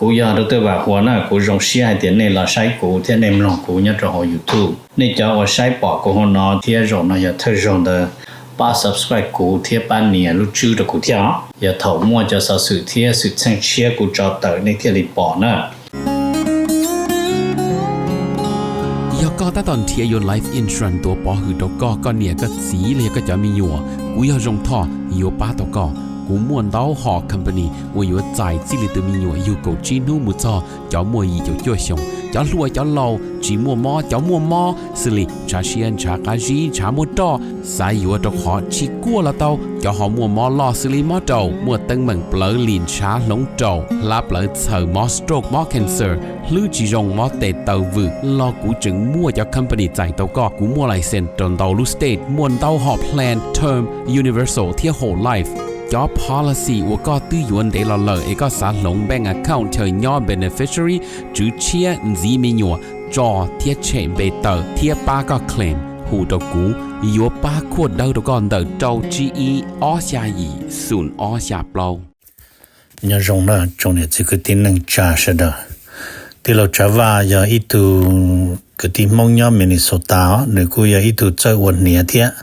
Kuv yog Dr. Vam Huas na, kuv zoo siab hais tias nej los saib kuv thiab nej mloog kuv nyob rau hauv YouTube. Nej cov uas saib pom kuv hauv no thiab zaum no yog thawj zaug ntawd, pab subscribe kuv thiab pab nias lub tswb rau kuv thiab os. Yog thaum muaj cov xov xwm thiab xwm txheej tshiab kuv tso tawm nej thiaj li pom na. Yog koj tab tom nrhiav yuav life insurance tuav pov hwm rau koj, koj niam koj txiv los yog koj cov me nyuam, kuv yog Zoo Thoj yuav pab tau koj. Kuv muaj ntau hom company uas yuav txais txij li tus me nyuam yug kaum tsib hnub mus txog cov muaj yim caum cuaj xyoos, cov hluas cov laus, tsis muaj mob cov muaj mob, xws li ntshav siab ntshav qab zib ntshav muaj roj, xav yuav rau qhov tsis kuaj los tau, cov ho muaj mob loj xws li mob raum, muaj teeb meem plawv lim ntshav hloov raum, hlab plawv txhaws, mob stroke mob cancer, hlwb tsis zoo mob tes taw vwm los kuv tseem muaj cov company txais tau koj. Kuv muaj license rau ntau lub state, muaj ntau hom plan term, universal thiab whole life. Cov policy uas koj twb yuav ntev los lawm es koj xav hloov bank account chaw nyob beneficiary, tswv tshiab, ntxiv me nyuam, tso thiab tshem npe tawm thiab pab koj claim, hu rau kuv, yuav pab khuaj dawb rau koj ntawm rau tsib ib ob xya yim xoom ob xya plaub. Nyob zoo na tsoom niam txiv kwv tij neej tsa sawv daws. Tij laug Tsav Vaj yog ib tug kwv tij Hmoob nyob Minnesota os, nws kuj yog ib tug txawj ua hniav thiab.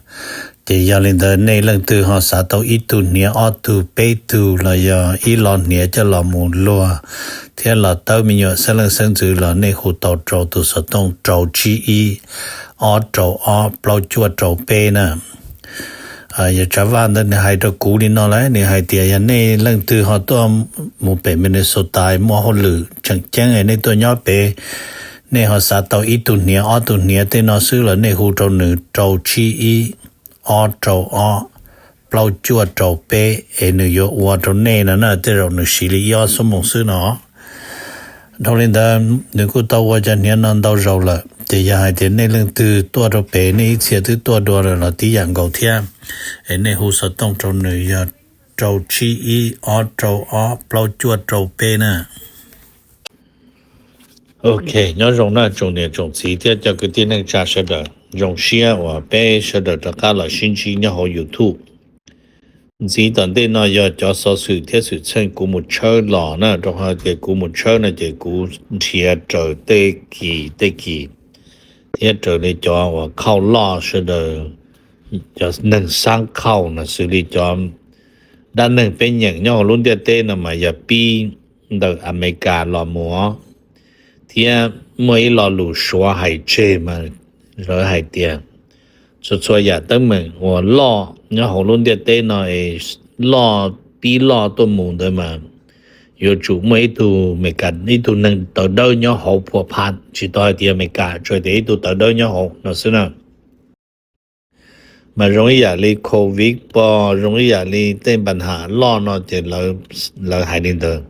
Ces yog li ntawd nej leej twg ho xav tau ib tug hniav ob tug peb tug los yog ib lo hniav coj los mus luag thiab los tawb me nyuam xeeb leej xeeb ntxwv los nej hu tau rau tus xov tooj rau tsib ib ob rau ob plaub cuaj rau peb na. Yog Tsav Vaj ntawd nws hais rau kuv li no lawm, nws hais tias yog nej leej twg ho tuaj mus pem Minnesota muaj hauj lwm tseem ceeb nej tuaj nyob pem, nej ho xav tau ib tug hniav ob tug hniav tej no xwb los nej hu rau nws rau tsib ib ob rau ob plaub cuaj rau peb es nws yuav ua rau nej no na, tej zaum nws siv li ib ob xuab moos xwb no. Dhau li ntawd nws kuj tau ua cov hniav no ntau zaus lawm, ces yog hais tias nej leej twg tuaj rau pem nej ib txhia twb tuaj dua lawm los tib yam nkaus thiab, es nej hu xov tooj rau nws yog rau tsib ib ob rau ob plaub cuaj rau peb na. Ok, nyob zoo na tsoom niam tsoom txiv thiab cov kwv tij neej tsa sawv daws, zoo siab uas peb sawv daws rov qab los sib ntsib nyob hauv YouTube. Ntxiv tom ntej no yog cov xov xwm thiab xwm txheej kuv mus tshawb los na, rau qhov tias kuv mus tshawb no ces kuv nrhiav raws tej kis tej kis thiab raws li cov uas khauj loj sawv daws, cov neeg xab khauj no xws li cov dab neeg peb nyeem nyob hauv lub ntiaj teb no mas yog pib ntawm Amelikas los mus, thiab muaj ib lo lus Suav hais tseg mas lawv hais tias txhua txhua yam teeb meem uas loj nyob hauv lub ntiaj teb no es loj pib loj tuaj mus ntawd mas yuav tsum muaj ib tug Amelikas, ib tug neeg tawv dawb nyob hauv phua pha, tsis tau hais tias Amelikas, tsuas tias ib tug tawv dawb nyob hauv no xwb na. Mas zoo ib yam li Covid pog, zoo ib yam li tej npa nham loj no ces lawv hais li ntawd.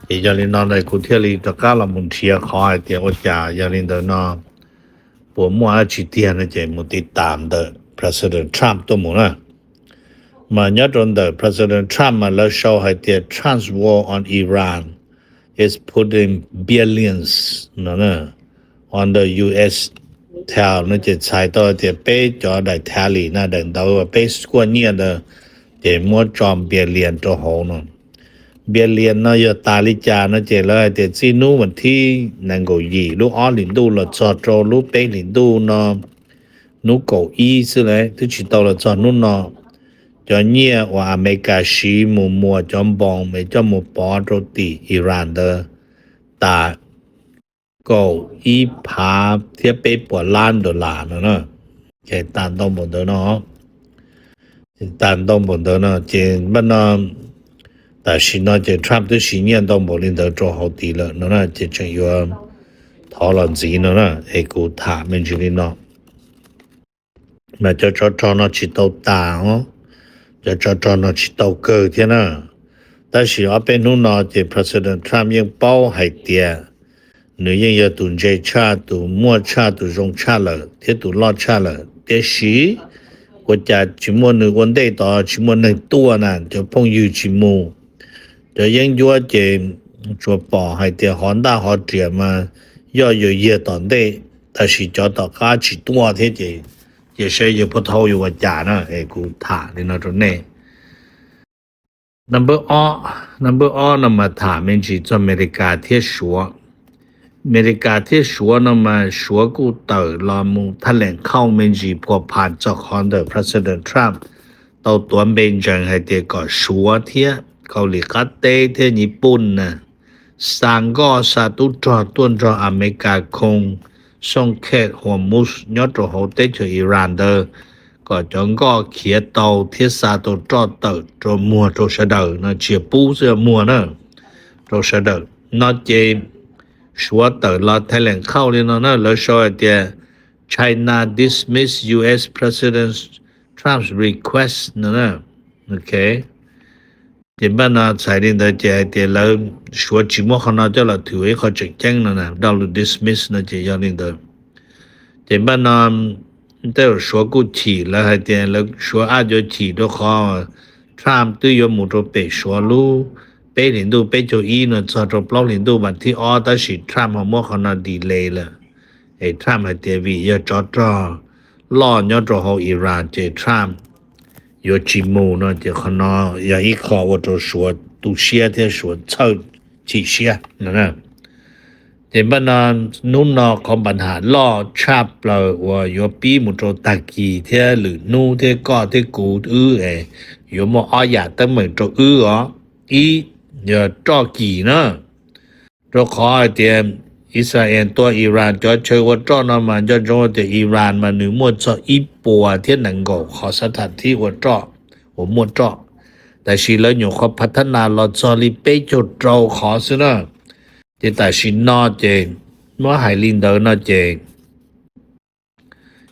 Ces yog li no kuv thiaj li rov qab los mus nrhiav qhov hais tias ua cas yog li ntawd no puas muaj dab tsi tiag no ces mus tiv tam ntawm President Trump tuaj mus na. Mas nyob rau ntawm President Trump mas lawv sau hais tias Trump's war on Iran is putting billions no on the U S tell no ces txhais tau tias peb cov daim thav lis na, daim ntawv uas peb kuaj nyiaj ntawd ces muab tso billion rau hauv no. Billion no yog tas li cas no ces lawv hais tias txij hnub vas thib nees nkaum yim lub ob hlis ntuj los txog rau lub peb hlis ntuj no, hnub kaum ib xwb lawm twb tsis tau los txog hnub no, cov nyiaj uas Amelikas siv mus muas cov npoos es coj mus pov rau tim Iran ntawd tas kaum ib phav thiab peb puas lab dollar no na. Ces tas ntau npaum ntawd no, tas ntau npaum ntawd no ces npaj no tam sim no ces Trump twb siv nyiaj ntau npaum li ntawd rau hauv tid lawm no na, ces tseem yuav thov los ntxiv no na, es kuv tham me ntsis li no. Mas cov tsov rog no tsis tau tas os, cov tsov rog no tsis tau kawg thiab na. Tab sis ob peb hnub no ces President Trump yeej paub hais tias nws yeej yog tus ntse tshaj, tus muaj tshaj, tus zoo tshaj lawm thiab tus loj tshaj lawm, tiam sis ua cas tsis muaj nws ua ntej tod tsis muaj neeg tuaj na, cov phooj ywg tsis mus, cov yeeb ncuab ces tsuas pom hais tias hov ntaj hov riam mas yoj yuav yiag tom ntej, tab sis cov tom qab tsis tuaj thiab ces, ces saib yawg Pov Thau yuav ua cas na, es kuv tham li no rau nej. Number ob, number ob no mas tham me ntsis txog Amelikas thiab Suav. Amelikas thiab Suav no mas Suav kuj tawm los mus thaj leem khauj me ntsis phua phas txog qhov ntawm President Trump tau tuav npe ntsees hais tias kom Suav thiab Kaus Lim Qab Teb thiab Nyij Pooj na xa nkoj xa tub rog tuaj nrog Amelikas khoo xooj khet Hormuz nyob rau hauv teb chaws Iran ntawd, kom cov nkoj khiav tau thiab xa tau roj tawm rau muag rau sawv daws no, tsis yog pub xwb, muag na, rau sawv daws no ces Suav tawm los thaj leem khauj li no na, lawv sau hais tias China dismiss U S President Trump's request no na. Ok, ces npaj no txhais li ntawd ces hais tias lawv Suav tsis muab qhov no coj los thwm ua ib qho tseem ceeb no na, dau lus dismiss no ces yog li ntawd. Ces npaj no tej zaum Suav kuj chim, lawv hais tias lawv Suav ab yuav chim rau qhov Trump twb yuav mus rau pem Suav lub peb hlis ntuj peb caug ib no txog rau plaub hlis ntuj vas thib ob, tab sis Trump ho muab qhov no delay lawm. Es Trump hais tias vim yog tsov rog loj nyob rau hauv Iran ces Trump yuav tsis mus no ces qhov no yog ib qho ua rau Suav tu siab thiab Suav txhawj chim siab no. Ces npaj no hnub no qhov npa nham loj tshaj plaws uas yuav pib mus rau tag kis thiab lwm hnub thiab koj thiab kuv wb es yuav muaj ob yam teeb meem rau wb os. Ib, yog roj kis na, rau qhov hais tias Israel tua Iran cov chaw ua roj no mas nco ntsoov tias Iran mas nws muaj txog ib puas thiab nees nkaum qhov xab tham thib ua roj, uas muaj roj, tab sis lawv nyuam qhuav phav thab nas los txog li peb caug rau qhov xwb na. Ces tam sim no ces muab hais li ntawd no ces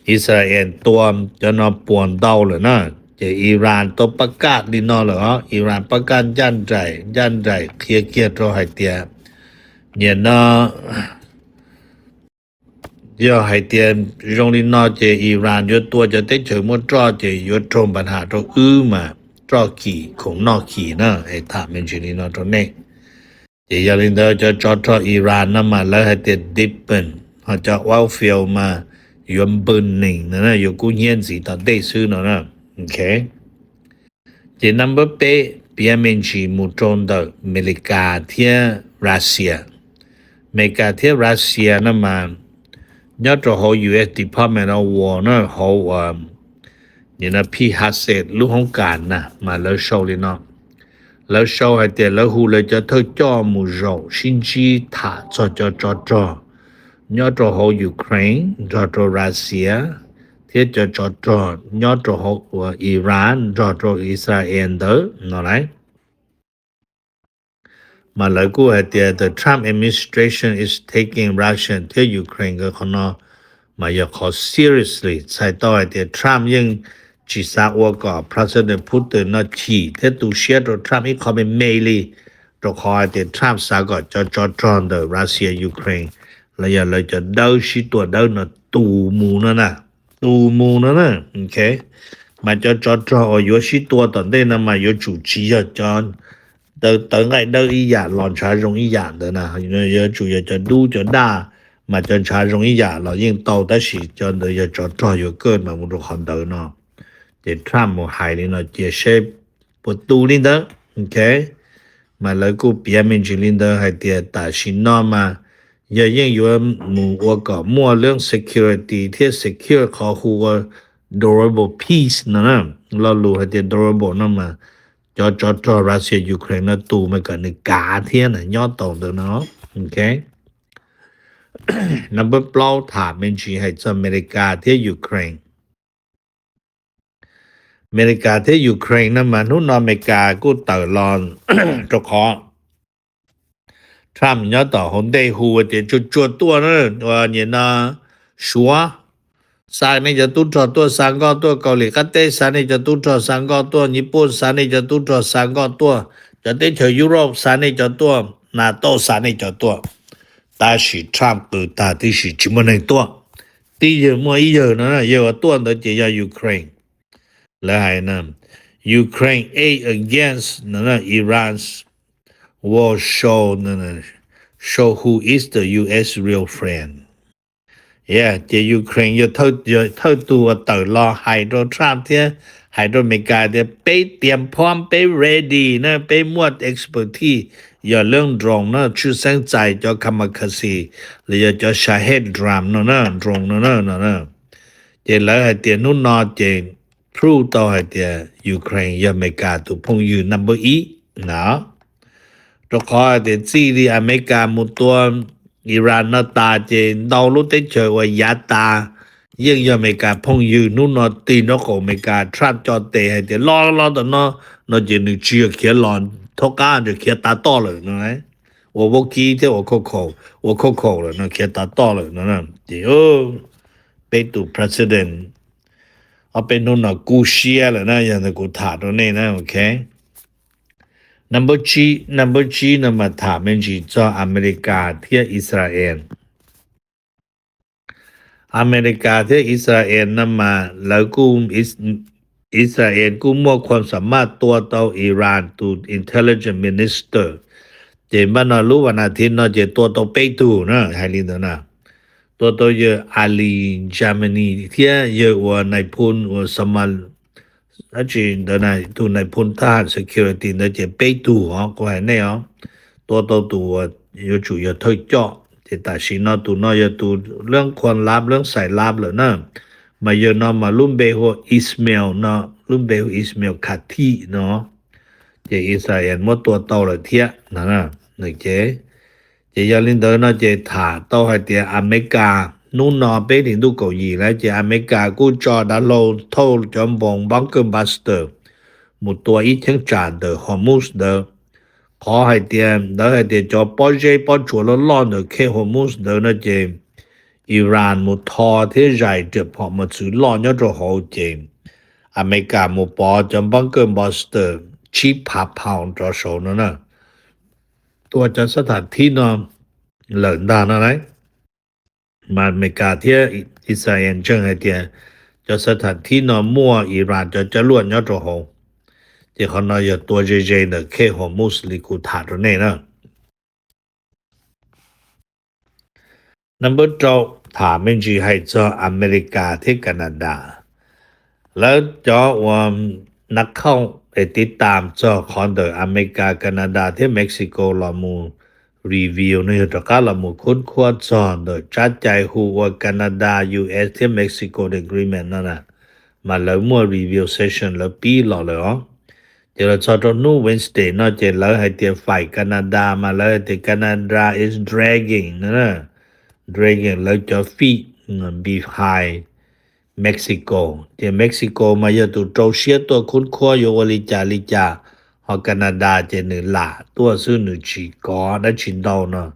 Israel tua cov no puas ntau lawm na. Ces Iran tau pab kaj li no lawm os, Iran pab kaj ncaj nraim ncaj nraim qhia kiag rau hais tias nim no yog hais tias zoo li no ces Iran yuav tua cov teb chaws muaj roj ces yuav raug npa nham rau wb mas roj kis khoom noj kis na, es tham me ntsis li no rau nej. Ces yog li ntawd cov tsov rog Iran no mas lawv hais tias deepen, ho cov oil field mas yuav burning no, yuav kub hnyiab ntxiv tom ntej xwb no. Ok, ces number peb piav me ntsis mus rau ntawm Amelikas thiab Russia. Amelikas thiab Russia no mas nyob rau hauv U S Department of War na, hauv Pete Hegseth lub hoob kas na mas lawv sau li no. Lawv sau hais tias lawv hu lawv cov thawj coj mus zaum sib ntsib tham txog cov tsov rog nyob rau hauv Ukraine nrog rau Russia thiab cov tsov rog nyob rau hauv Iran nrog rau Israel ntawd no lauj. Mas lawv kuj hais tias the Trump administration is taking Russia thiab Ukraine nkawd qhov no mas yog qhov seriously, txhais tau hais tias Trump yeej tsis xav ua kom President Putin no chim thiab tu siab rau Trump ib qho me me li, rau qhov hais tias Trump xav kom cov tsov rog ntawm Russia Ukraine los yog lawv cov dawb sib tua dawb no tus mus no na, tus mus no na. Ok, mas cov tsov rog uas yuav sib tua tom ntej no mas yuav tsum tsis yog cov tawv nqaij dawb ib yam los ntshav zoo ib yam ntawd na, yuav tsum yog cov dub cov daj, mas cov ntshav zoo ib yam los yeej tau, tab sis cov ntawd yog tsov rog yuav kaj mas mus rau qhov ntawd no. Ces Trump mus hais li no cia seb puas tu li ntawd. Ok, mas lawv kuj piav me ntsis li ntawd hais tias tam sim no mas yog yeej yuav mus ua kom muaj lub security thiab secure qhov hu ua durable peace no na. Lo lus hais tias durable no mas cov tsov rog Russia Ukraine no tus mas kom nws kav thiab na nyob tau ntawd no. Ok, number plaub tham me ntsis hais txog Amelikas thiab Ukraine. Amelikas thiab Ukraine no mas hnub no Amelikas kuj tawm los rau qhov Trump nyob tom hauv ntej hu tias tsuag tsuag tuaj na, ua nim no Suav xa nej cov tub rog tuaj xa nkoj tuaj, Kaus Lim Qab Teb xa nej cov tub rog xa nkoj tuaj, Nyij Pooj xa nej cov tub rog xa nkoj tuaj, cov teb chaws Europe xa nej cov tuaj, NATO xa nej cov tuaj. Tab sis Trump qw tag tib si tsis muaj neeg tuaj. Tib yawg muaj ib yawg no, yawg uas tuaj ntawd ces yog Ukraine. Lawv hais na, Ukraine aid against Iran's war show, show who is the U S real friend. Yeah, ces Ukraine yog thawj tug uas tawm los hais rau Trump thiab hais rau Amelikas tias peb tiam phom, peb ready na, peb muaj expertise yog lub drone na, tshwj xeeb txais cov kamikaze los yog cov Shahed drone no na, drone no na, no na. Ces lawv hais tias hnub no ces prove tau hais tias Ukraine yog Amelikas tus phooj ywg number ib na. Rau qhov hais tias txij li Amelikas mus tua Iran no tas ces ntau lub teb chaws uas yav tas yeej yog Amelikas phooj ywg. Hnub no tig nraub qaum Amelikas, Trump coj tes hais tias los los tom no, no ces nws tsis yog khiav los thaub qab, nws khiav tav toj lawm no. Ua vaub kib thiab ua khaub khaum, ua khaub khaum lawm no, khiav tav toj lawm no. Ces peb tus president ob peb hnub no kub siab lawm na, yog ntawd kuv tham rau nej na, ok. Number tsib, number tsib no mas tham me ntsis txog Amelikas thiab Israel. Amelikas thiab Israel no mas lawv kuj, Israel kuj muaj khuam xam maj tua tau Iran tus intelligence minister. Ces npaj no lub vas nas thiv no ces tua tau peb tug na, hais li ntawd na. Tua tau yawg Ali Jamenei thiab yawg uas nais phoo uas Somal, dab tsi ntawd na, tus nais phoo thab ham security ntawd ces peb tug os, kuv hais nej os. Tua tau tus uas yuav tsum yog thawj coj, ces tam sim no tus no yog tus leej khuam lab, leej xais lab lawm na. Mas yawg no mas lub npe hu ua Ismail no, lub npe hu Ismail Khatib no. Ces Israel muab tua tau lawm thiab no. Ces yog li ntawd no ces tham tau hais tias Amelikas hnub no peb hlis ntuj kaum yim lawm ces Amelikas kuj tso dav hlau thauj cov npoos bunker buster mus tua ib cheeb tsam ntawm Hormuz ntawd. Qhov hais tias lawv hais tias cov pob zeb pob tsuas loj loj ntawm khej Hormuz ntawd no ces Iran mus tho thiab zais riam phom mos txwv loj nyob rau hauv ces Amelikas mus pov cov bunker buster tsib phav pound rov saud no na. Tua cov sab tham thib no lawm ntag no lauj. Mas Amelikas thiab Israel ntseeg hais tias cov sab tham thib no muaj Iran cov coj luaj nyob rau hauv. Ces qhov no yog tua ze ze ntawm khej Hormuz li kuv tham rau nej na. Number rau, tham me ntsis hais txog Amelikas thiab Canada. Lawv cov uas nav khauj es tiv tam txog qhov ntawm Amelikas, Canada thiab Mexico los mus review no yog rov qab los mus khub khuab txog ntawm tsab cai hu ua Canada, U S thiab Mexico agreement no na, mas lawv muaj review session lawv pib los lawm os. Ces los txog rau hnub Wednesday no ces lawv hais tias faim Canada mas lawv hais tias Canada is dragging no, dragging lawv cov feet behind Mexico. Ces Mexico mas yog tus rau siab tuaj khub khuab yuav ua li cas li cas, ho Canada ces nws lam tuaj xwb, nws tsis kov dab tsi ntau no.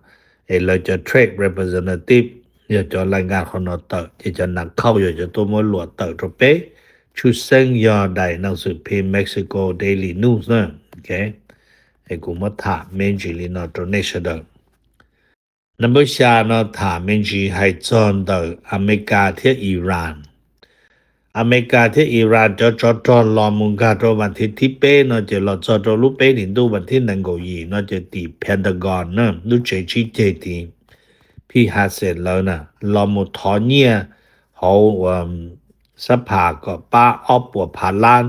Es lawv cov trade representative yog cov lais nkas qhov no tawm, ces cov nav khauj yog cov tuaj muab luam tawm rau peb, tshwj xeeb yog daim nas xwm phim Mexico Daily News na. Es kuv muab tham me ntsis li no rau nej sawv daws. Number xya no tham me ntsis hais txog ntawm Amelikas thiab Iran. Amelikas thiab Iran cov tsov rog los mus nkag rau vas thiv thib peb no ces los txog rau lub peb hlis ntuj vas thib nees nkaum yim no ces tim Pentagon na, lub tsev tsib ceg tid, Pete Hegseth lawv na, los mus thov nyiaj hauv sab phas kom pab ob puas phav lab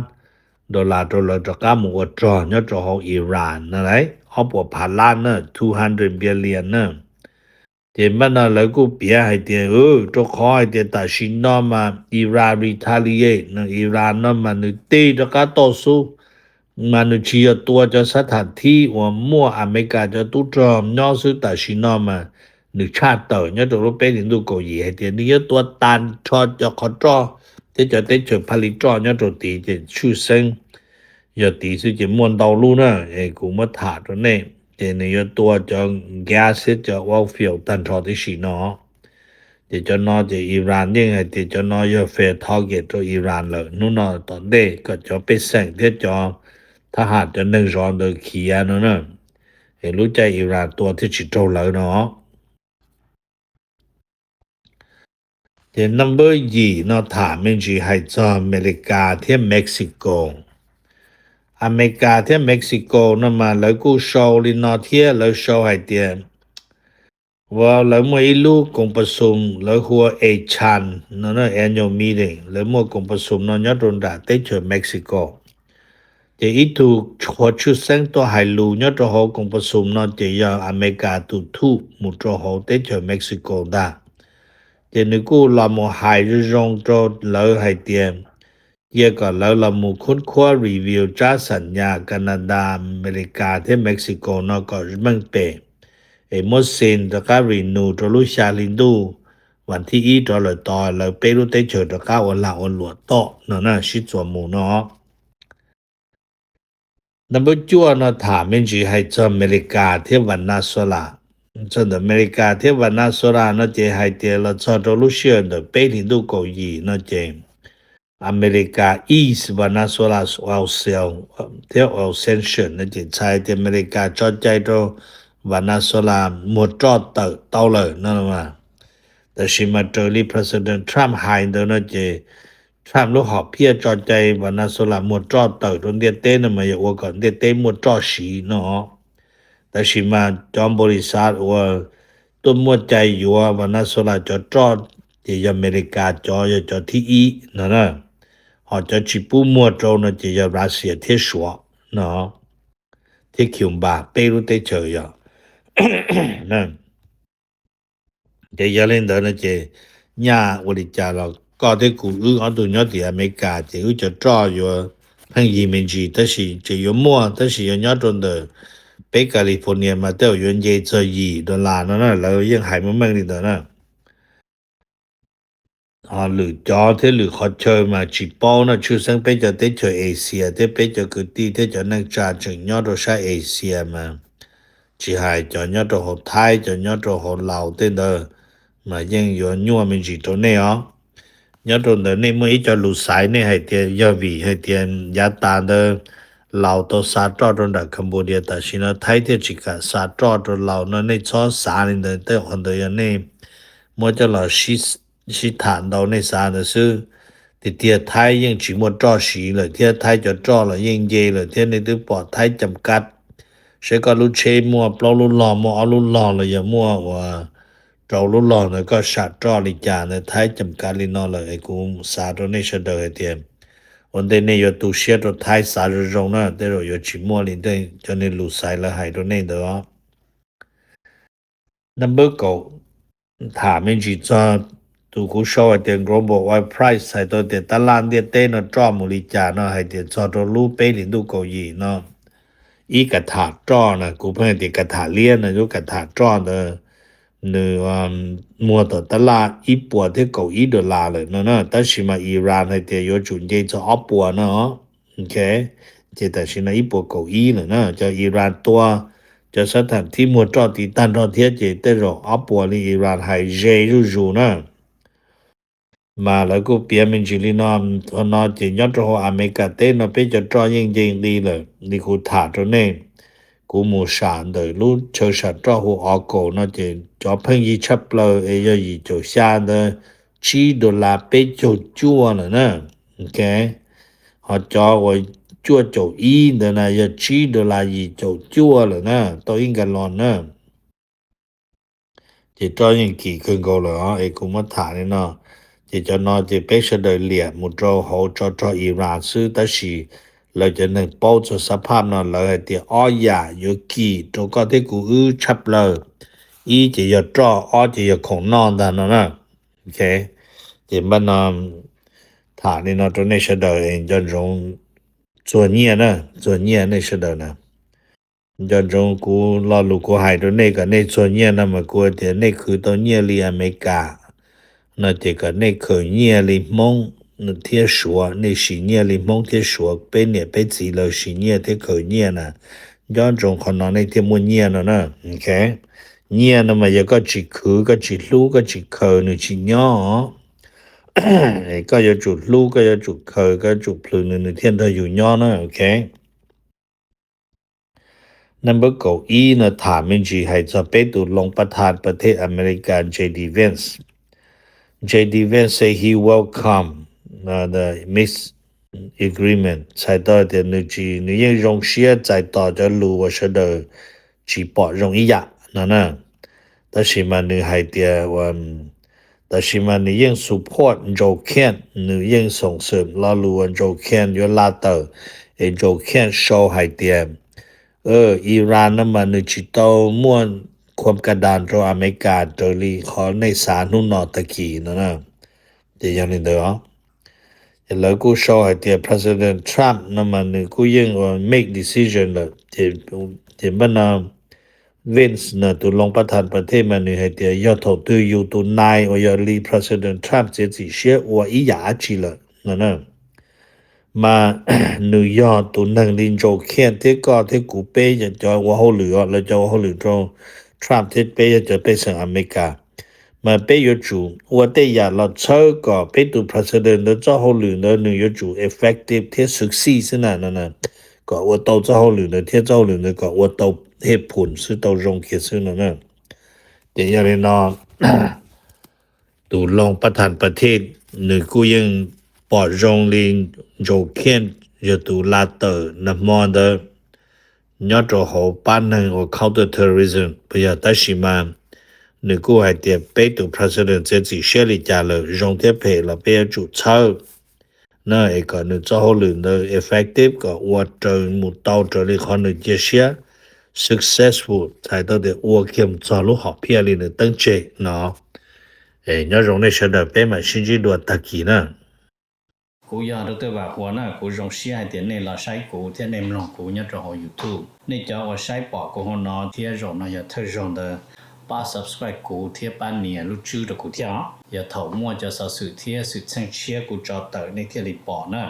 dollar rau lawv rov qab mus ua rog nyob rau hauv Iran na lauj. Ob puas phav lab na, two hundred billion na. Ces npaj no lawv kuj piav hais tias, rau qhov hais tias tam sim no mas Iran retaliate no, Iran no mas nws tig rov qab toj xub, mas nws tsis yog tua cov sab tham thib uas muaj Amelikas cov tub rog nyob xwb, tam sim no mas nws tshaj tawm nyob rau lub peb hlis ntuj kaum yim hais tias nws yuav tua tag nrho cov qhov roj thiab cov teb chaws pha li roj nyob rau tid, ces tshwj xeeb yog tid xwb ces muaj ntau lub na, es kuv muab tham rau nej. Ces nws yuav tua cov gas thiab cov oil field tag nrho tib si no. Ces cov no ces Iran yeej hais tias cov no yog fair target rau Iran lawm, hnub no tom ntej kom cov pej xeem thiab cov thab ham cov neeg zov ntawd khiav no na. Es lub caij Iran tua thiaj tsis raug lawv no. Ces number yim no tham me ntsis hais txog Amelikas thiab Mexico. Amelikas thiab Mexico no mas lawv kuj sau li no thiab, lawv sau hais tias Lawv muaj ib lub koom pas xum lawv hu ua ACHAN no, annual meeting, lawv muaj koom pas xum no nyob rau nram teb chaws Mexico. Ces ib tug qhua tshwj xeeb tuaj hais lus nyob rau hauv koom pas xum no ces yog Amelikas tus thuj mus rau hauv teb chaws Mexico ntag. Ces nws kuj los mus hais zoo zoo rau lawv hais tias cia kom lawv los mus khub khuab review tsab xam nyas Canada, Amelikas thiab Mexico no kom meej pem, es muab sign rov qab renew rau lub xya hli ntuj vas thib ib rov lawm tos lawv peb lub teb chaws rov qab ua lag ua luam tom no na, sib txuas mus no. Number cuaj no tham me ntsis hais txog Amelikas thiab Venezuela. Txog ntawm Amelikas thiab Venezuela no ces hais tias los txog rau lub sij hawm ntawm peb hlis ntuj kaum yim no ces Amelikas ease Venezuela oil sale thiab oil sanction no ces txhais tias Amelikas tso cai rau Venezuela muag roj tawm tau lawm no. Tab sis mas raws li President Trump hais ntawd no ces Trump lub hom phiaj tso cai Venezuela muag roj tawm rau ntiaj teb no mas yog ua kom ntiaj teb muaj roj siv no. Tab sis mas cov npaum li xav uas tuaj muaj cai yuav Venezuela cov roj ces yog Amelikas cov yog cov thib ib no na. Ho cov tsis pub muag rau no ces yog Russia thiab Suav no, thiab Cuba, peb lub teb chaws yog. Ces yog li ntawd no ces nyaj ua li cas los koj thiab kuv wb ob tug nyob tim Amelikas ces wb cov roj yuav pheej yig me ntsis, tab sis tseem yuav muaj, tab sis yog nyob rau ntawm peb California mas tej zaum yuav nce txog yim dollar no na, lawv yeej hais meej meej li ntawd na. Ho lwm cov thiab lwm qhov chaw mas tsis paub no, tshwj xeeb peb cov teb chaws Asia thiab peb cov kwv tij thiab cov neej tsa tseem nyob rau sab Asia mas tsis hais cov nyob rau hauv Thaib, cov nyob rau hauv Laus tej ntawd mas yeej yuav nyuaj me ntsis rau nej os. Nyob rau ntawd nej muaj ib co lus xaiv, nej hais tias yog vim hais tias yav tas ntawd Laus tau xa roj rau nram Cambodia, tam sim no Thaib thiaj tsis kam xa roj rau Laus no, nej txhob xav li ntawd, tej qhov ntawd yog nej muab coj los sib tham ntau nej xav ntawd xwb. Tiag tiag Thaib yeej tsis muaj roj siv lawm thiab, Thaib cov roj los yeej nce lawm thiab, nej twb pom Thaib cam kab, saib koj lub tsheb muaj plaub lub log, muaj ob lub log los yog muaj uas rau lub log ntawd koj sam roj li cas ntawd, Thaib cam kab li no lawm. Es kuv xav rau nej sawv daws hais tias ua ntej nej yuav tu siab rau Thaib xav zoo zoo na, tej zaum yuav tsis muaj li cov niag lus xaiv lawv hais rau nej ntawd os. Number kaum, tham me ntsis txog tus kuv sau hais tias global oil price, txhais tau tias tab laj ntiaj teb no roj mus li cas no, hais tias txog rau lub peb hlis ntuj kaum yim no, ib ka tham roj na, kuv pheej hais tias ka tham liab no, lub ka tham roj ntawd nws muag tom tab laj ib puas thiab kaum ib dollar lawm no na, tab sis mas Iran hais tias yuav tsum nce txog ob puas no. Ok, ces tam sim no ib puas kaum ib lawm na, cov Iran tua, cov xab tham thib muag roj tiv tag nrho thiab ces tej zaum ob puas li Iran hais ze zuj zus na. Mas lawv kuj piav me ntsis li no, qhov no ces nyob rau hauv Amelikas teb no peb cov roj yeej nce nqi lawm li kuv tham rau nej. Kuv mus sam ntawm lub chaw sam roj hu o kaum no ces cov pheej yig tshaj plaws es yog yim caum xya ntawd tsib dollar peb caug cuaj lawm na. Ok, ho cov uas cuaj caum ib ntawd na yog tsib dollar yim caum cuaj lawm na, tau ib nkas los na. Ces roj yeej kim kawg nkaus lawm os, es kuv muab tham li no. Ces cov no ces peb sawv daws liam mus rau hauv tsov rog Iran xwb, tab sis lawv cov neeg paub txog xab phaj no lawv hais tias ob yam yuav kim rau koj thiab kuv wb tshaj plaws, ib ces yog roj, ob ces yog khoom noj ntag no na. Ok, ces npaj no tham li no rau nej sawv daws es nco ntsoov txuag nyiaj na, txuag nyiaj nej sawv daws na. Nco ntsoov kuv lo lus kuv hais rau nej kom nej txuag nyiaj no mas kuv tias nej khwv tau nyiaj li Amelikas no ces kom nej khwv nyiaj li Hmoob thiab Suav, nej siv nyiaj li Hmoob thiab Suav, peb niam peb txiv lawv siv nyiaj thiab khwv nyiaj na. Nco ntsoov qhov no nej thiaj muaj nyiaj no na. Ok, nyiaj no mas yog koj tsis khwv, koj tsis hlub, koj tsis khaws nws tsis nyob. Koj yuav tsum hlub, koj yuav tsum khaws, koj yuav tsum plhws nws, nws thiaj nrog yus nyob na. Ok. Number kaum ib no tham me ntsis hais txog peb tus loos pas thas pas thej Amelikas J D Vance. J D Vance says he welcome the peace agreement, txhais tau tias nws tsis, nws yeej zoo siab txais tos cov lus uas sawv daws tsis pom zoo ib yam no na. Tab sis mas nws hais tias, tab sis mas nws yeej support Joe Kent, nws yeej xoom xwm lo lus uas Joe Kent yuav la tawm, es Joe Kent sau hais tias Iran no mas nws tsis tau muaj khuam ka das rau Amelikas raws li qhov nej xav hnub no tag kis no na. Ces yog li ntawd os. Ces lawv kuj sau hais tias President Trump no mas nws kuj yeej ua make decision lawm. Ces npaj no Vance no tus loos pas thas pas thej mas nws hais tias yog thaum twg yus tus nai uas yog li President Trump txiav txim siab ua ib yam dab tsi lawm no na, mas nws yog tus neeg li Joe Kent thiab koj thiab kuv peb cov ua hauj lwm, lawv cov ua hauj lwm rau Trump thiab peb yog cov pej xeem Amelikas, mas peb yuav tsum ua tej yam los txhawb kom peb tus president ntawd txoj hauj lwm ntawd nws yuav tsum effective thiab succeed xwb na no, kom ua tau txoj hauj lwm ntawd thiab txoj hauj lwm ntawd kom ua tau hej phum xwb, tau zoo kiag xwb no na. Ces yog li no tus loos pas thas pas thej nws kuj yeej pom zoo li Joe Kent yog tus la tawm nag hmo ntawd nyob rau hauv pab neeg uas counter terrorism puas yog, tab sis mas nws kuj hais tias peb tus president txiav txim siab li cas lawm, zoo thiab phem los peb yuav tsum txhawb na, es kom nws txoj hauj lwm ntawd effective, kom ua raws mus tau raws li qhov nws cia siab, successful, txhais tau tias ua kiag mus txog lub hom phiaj li nws teeb tseg no. Nyob zoo nej sawv daws, peb mam sib ntsib dua tag kis na. Kuv yog Dr. Vam Huas na, kuv zoo siab hais tias nej los saib kuv thiab nej mloog kuv nyob rau hauv YouTube. Nej cov uas saib pom kuv hauv no thiab zaum no yog thawj zaug ntawd, pab subscribe kuv thiab pab nias lub tswb rau kuv thiab os. Yog thaum muaj cov xov xwm thiab xwm txheej tshiab kuv tso tawm nej thiaj li pom na.